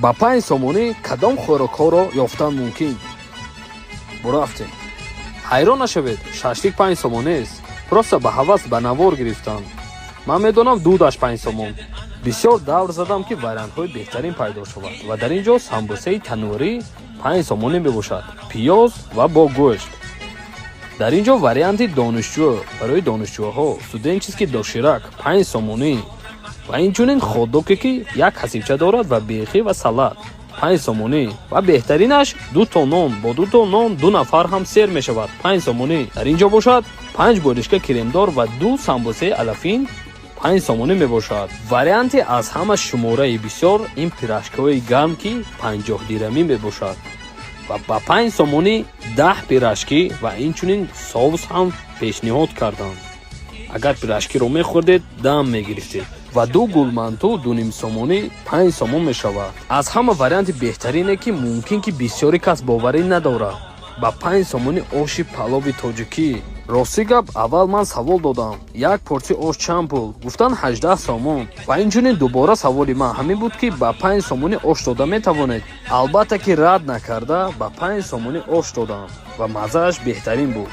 Ба 5 сомонӣ кадом хӯрокҳоро ёфтан мумкин? Бурафтем. Ҳайрон нашавед, шашлик 5 сомонест. Просто ба ҳавас ба навор гирифтам. Ман медонам, дудаш 5 сомон. Бисёр давр задам, ки вариантҳои беҳтарин пайдо шавад, ва дар ин ҷо самбусаи танӯрӣ 5 сомонӣ мебошад, пиёз ва бо гӯшт. Дар ин ҷо варианти донишҷӯ, барои донишҷӯҳо, студенческий доширак 5 сомонӣ ва инчунин хотдоке, ки як ҳасибча дорад ва бехӣ ва салат 5 сомонӣ, ва беҳтаринаш дуто нон. Бо дуто нон ду нафар ҳам сер мешавад, 5 сомонӣ. Дар ин ҷо бошад панҷ болишка кремдор ва ду самбусаи алафин 5 сомонӣ мебошад. Варианти аз ҳама шумораи бисёр ин пирожкиҳои гарм, ки 50 дирамӣ мебошад, ва ба 5 сомонӣ 10 пирожки ва инчунин соус ҳам пешниҳод карданд. Агар пирожкиро мехӯрдед, дам мегирифтед. Ва ду гулманту 2,5 сомонӣ 5 сомон мешавад. Аз ҳама варианти беҳтарине, ки мумкин ки бисёри кас боварӣ надорад, ба 5 сомонӣ оши палови тоҷикӣ. Рости гап, аввал ман савол додам: як порсия ош чанд пул? Гуфтанд, 18 сомон. Ва инчунин дубора саволи ман ҳамин буд, ки ба 5 сомонӣ ош дода метавонед? Албатта ки рад накарда, ба 5 сомонӣ ош додам ва маззааш беҳтарин буд.